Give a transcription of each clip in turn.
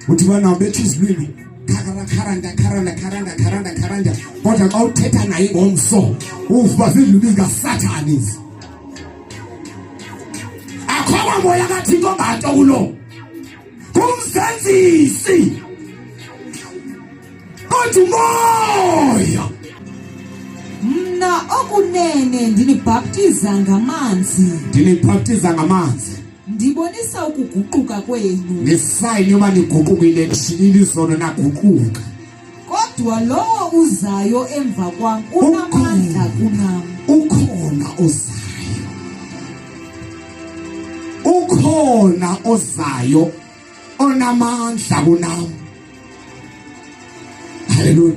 Uthi bana bethu izilwimi kharakharanda kharanda kharanda kharanda kharanda kodwa xa uthetha naye ngomso uva ziilwimi zikasathane ezi. Akho kwamoya kaThixo nganto kulo. Kumzenzisi. Kodwa umoya Mna okunene ndinibhaptiza ngamanzi. Ndinibhaptiza ngamanzi. Ndibonisa ukuguquka kwenu. Nesayini yoba niguqukile nishiyile izono naguquka. Kodwa lowo uzayo emva kwam unamandla kunam. Ukhona ozayo. Ukhona ozayo onamandla kunam. Haleluya.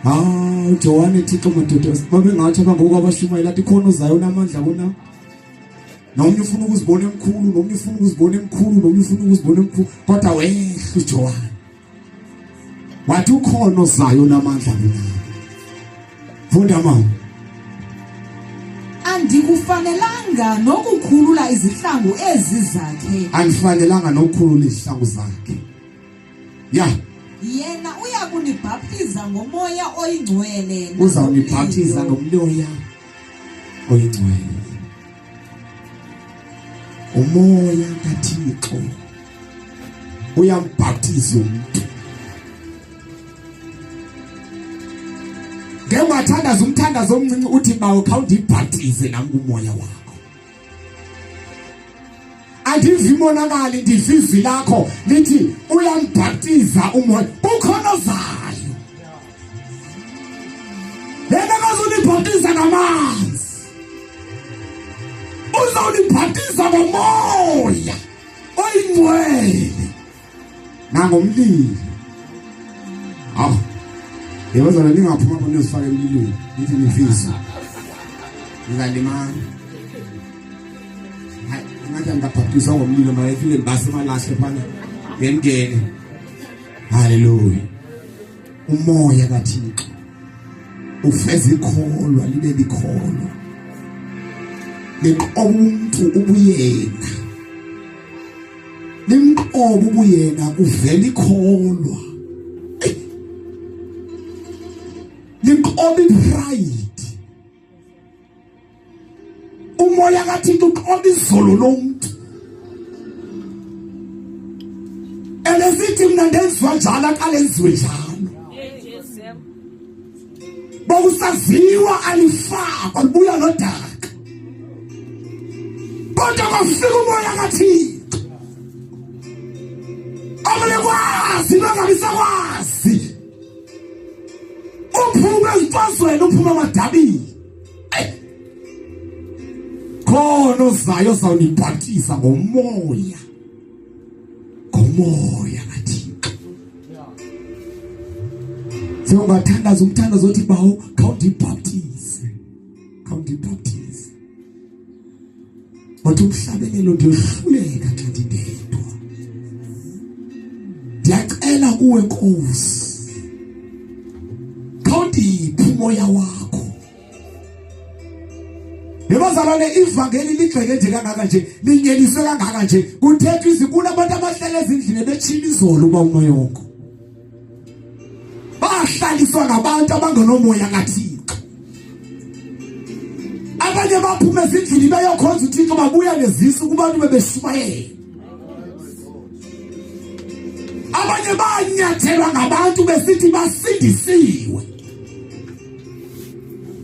Ah, uJohane Thixo madoda babengathi abangoku abashumayela athi khona uzayo onamandla kunam. Nomnye ufuna ukuzibona emkhulu, nomnye ufuna ukuzibona emkhulu, nomnye ufuna ukuzibona emkhulu, kodwa wehla uJohane. Wathi ukhona ozayo namandla kunawe. Funda mama. Andikufanelanga nokukhulula izihlangu ezi zakhe. Andifanelanga nokukhulula izihlangu zakhe. Ya. Yena uya kunibhaptiza ngomoya oyingcwele. Uzawunibhaptiza ngomloya oyingcwele. Umoya kaThixo uyambhaptiza umuntu. Ngeke ungathandaza umthandazo omncinci uthi bawo khawundibhaptize nam kumoya wakho. Andivi imonakali ndiva izwi lakho lithi uyambhaptiza umoya kukhona ozayo. Yena akazulibhaptiza ngamanzi. Uzawulibhaptiza ngomoya oyingcwele nangomlilo. Hawu. Yebo zona ningaphuma apho niyozifaka emlilweni nithi nifisa. Ngizalimala. Hayi ngathi angabhaptizwa ngomlilo mara ifike ngibase amalahle phana ngengene. Haleluya. Umoya kaThixo ufeza ikholwa libe likholwa. Liqoba umuntu ubuyena. Limqoba ubuyena kuvela ikholwa. Liqoba ipride. Umoya kaThixo uqoba izolo lomntu. Elesithi mina ndenziwa njalo akalenziwe njalo. Bokusaziwa alifakwa libuya nodaka. Kodwa kwafika umoya kaThixo. Abelekwazi bangabi sakwazi. Uphuma ezimfazweni uphuma amadabini. Khona ozayo ozawunibhaptiza ngomoya. Ngomoya kaThixo. Sewungathandaza umthandazo othi bawo khawundibhaptize. Khawundibhaptize. Wathi umhlabelelo ndiyohluleka xa ndindedwa. Ndiyacela kuwe Nkosi. Khawundiphe umoya wakho. Yebazalwane ivangeli ligxeke nje kangaka nje linyeliswe kangaka nje kuthethwa izikulu abantu abahlala ezindlini betshila izolo uba unoyonko bahlaliswa ngabantu abangenomoya kaThixo abanye baphuma ezindlini beyokhonza uThixo babuya nezisu kubantu bebeshumayela abanye banyathelwa ngabantu besithi basindisiwe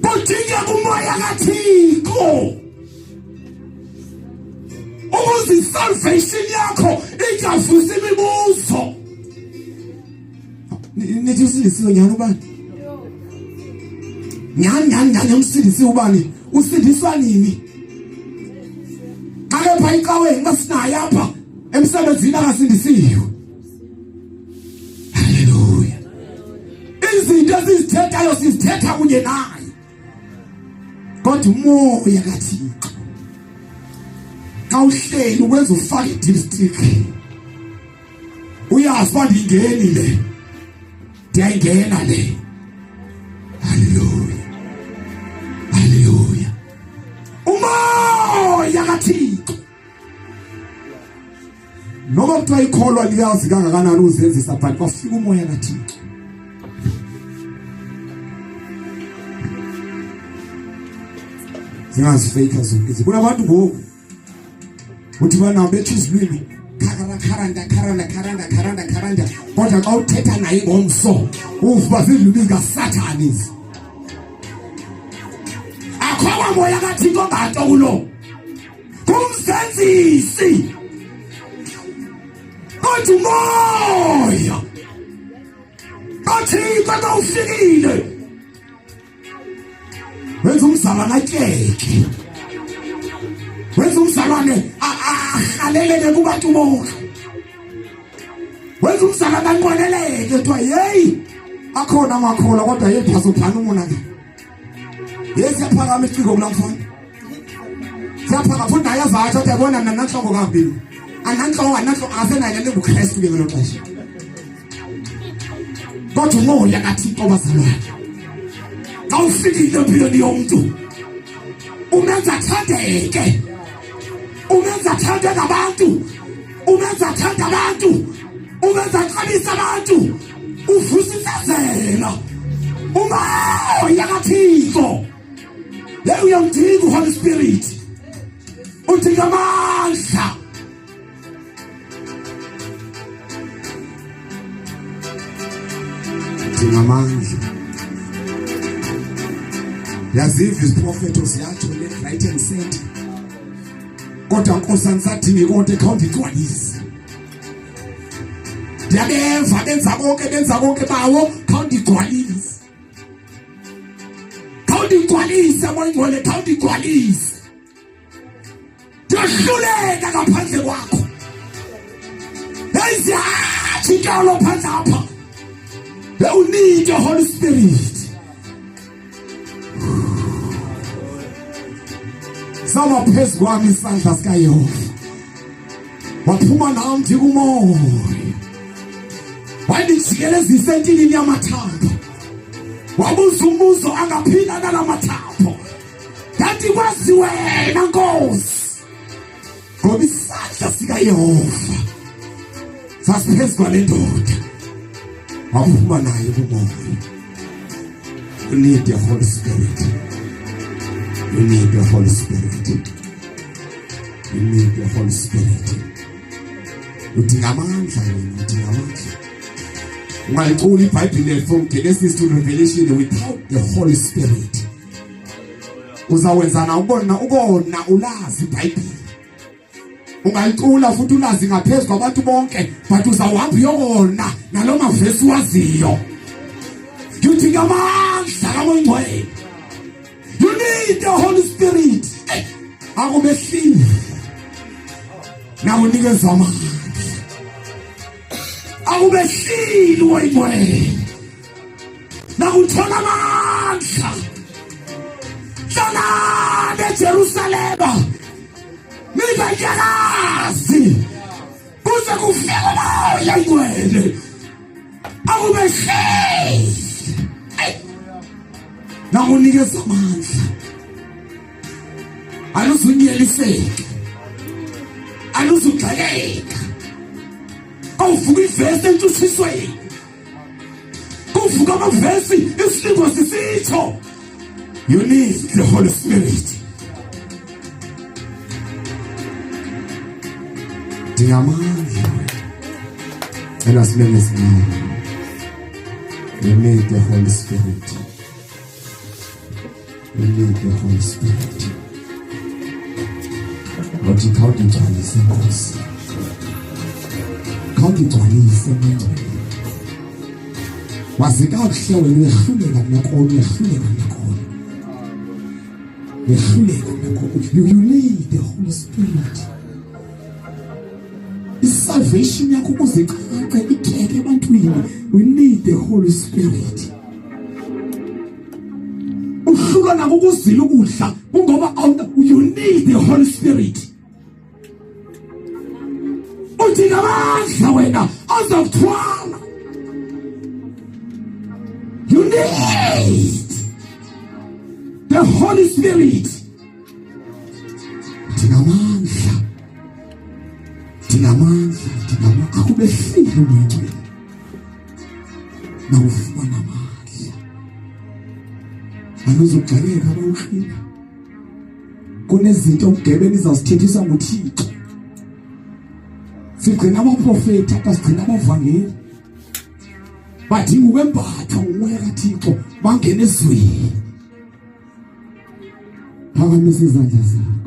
kudingeka umoya kaThixo ukuze isalvation yakho ingavusi imibuzo nithi usindisiwe nyhani ubani nyhani nyhani nyhani umsindisiwe ubani usindiswa nini xa ke pha icaweni xa sinaye apha emsebenzini akasindisiwe haleluya izinto esizithethayo sizithetha kunye naye kodwa umoya kaThixo xa uhleli ukwenza ufake i-dipstick uyazi uba ndiyingeni le ndiyayingena le haleluya haleluya umoya kaThixo Noba kuthiwa ikholwa liyazi kangakanani uzenzisa but kwafika umoya kaThixo. Zingazifeyikha zonke izinto. Kunabantu ngoku uthi banabo bethu izilwimi kharakharanda kharanda kharanda kharanda kharanda kodwa xa uthetha naye ngomso uva ziilwimi zikasathane ezi akho kwamoya kathixo nganto kulo ngumzenzisi kodwa umoya kathixo xa ufikile wenza umzalwane atyeke wenza umzalwane arhaleleke kubantu bonke wenza umzalwane anqweneleke kuthiwa yeyi akhona amakholwa kodwa yeyi phazophana umonakalo yeyi siyaphakama isiciko kulaa mfana siyaphaka futhi naye azatsho athi yabona mna nantloko kakubi anantloko anantloko asenayo nale ngukrestu ke ngelo xesha kodwa umoya kathixo bazalwane xa ufikile empilweni yomntu umenza athandeke umenza athandwe ngabantu umenza athande abantu umenza axabise abantu uvusa insazela umoya kathixo Leyo uyamdinga uHoly Spirit. Udinga amandla. Udinga amandla. Yaziva iziprofeto ziyatsho left right and center. Kodwa Nkosi angisadingi konke khawundigcwalise. Ndiyabeva benza konke benza konke bawo khawundigcwalise. Khawundigcwalise moya ingcwele khawundigcwalise. Ndiyahluleka ngaphandle kwakho. Eziyathi inkalo phandle apha. You need the Holy Spirit. Sama phezu kwami isandla sikaYehova. Waphuma nam ndikumoya. Wandijikelezisa entilini yamathambo. Wabuza umbuzo angaphila nala mathambo. Ndathi kwazi wena Nkosi. Ngoba isandla sikaYehova sasiphezu kwale ndoda. Waphuma naye kumoya. You need the Holy Spirit. You need the Holy Spirit. You need the Holy Spirit. Udinga amandla wena, udinga amandla. Ungayicula iBhayibhile from Genesis to Revelation without the Holy Spirit. Uzawenzana ubona ukona ulazi iBhayibhile. Ungayicula futhi ulazi ngaphezu kwabantu bonke but uzawuhamba uyokona nalo mavesi waziyo. Udinga amandla kaMoya You need the Holy Spirit. Akubehlile. Nakunikeza amandla. Akubehlile oyingcwele. Nakuthola amandla. Hlalani eJerusalema. Ninganyakazi. Kuze kufike umoya ingcwele. Akubehlile. Nakunikeza amandla. Aluzunyeliseki. Aluzugxekeka. Awuvuka ivesi entshutshisweni. Kuvuka amavesi isilingo sisitsho. You need the Holy Spirit. Dinga amandla. Cela sibe ngesimanga. You need the Holy Spirit. You need the Holy Spirit. Wathi khawundigcwalise Nkosi. Khawundigcwalise Ngcwele. Wazi kakuhle wena uyehluleka kunekolo, uyehluleka kunekolo. Uyehluleka kunekolo. You need the Holy Spirit. Isalvation yakho ukuze icace ikheke ebantwini. We need the Holy Spirit. Uhlulwa nakukuzila ukudla kungoba you need the Holy Spirit. Udinga amandla wena azokuthwala. You need the Holy Spirit. Udinga amandla. Ndingamandla, ndingamandla. Akubehlile umoya ongcwele. Nawufumana amandla. Anozugxeleka abawuqina. Kunezinto umgebe nizazithethiswa nguThixo. Sigcina abaprofeti apha, sigcina abavangeli. Badinga ukwembathwa ngumoya kaThixo, bangene ezweni. Phakamisa izandla zakho.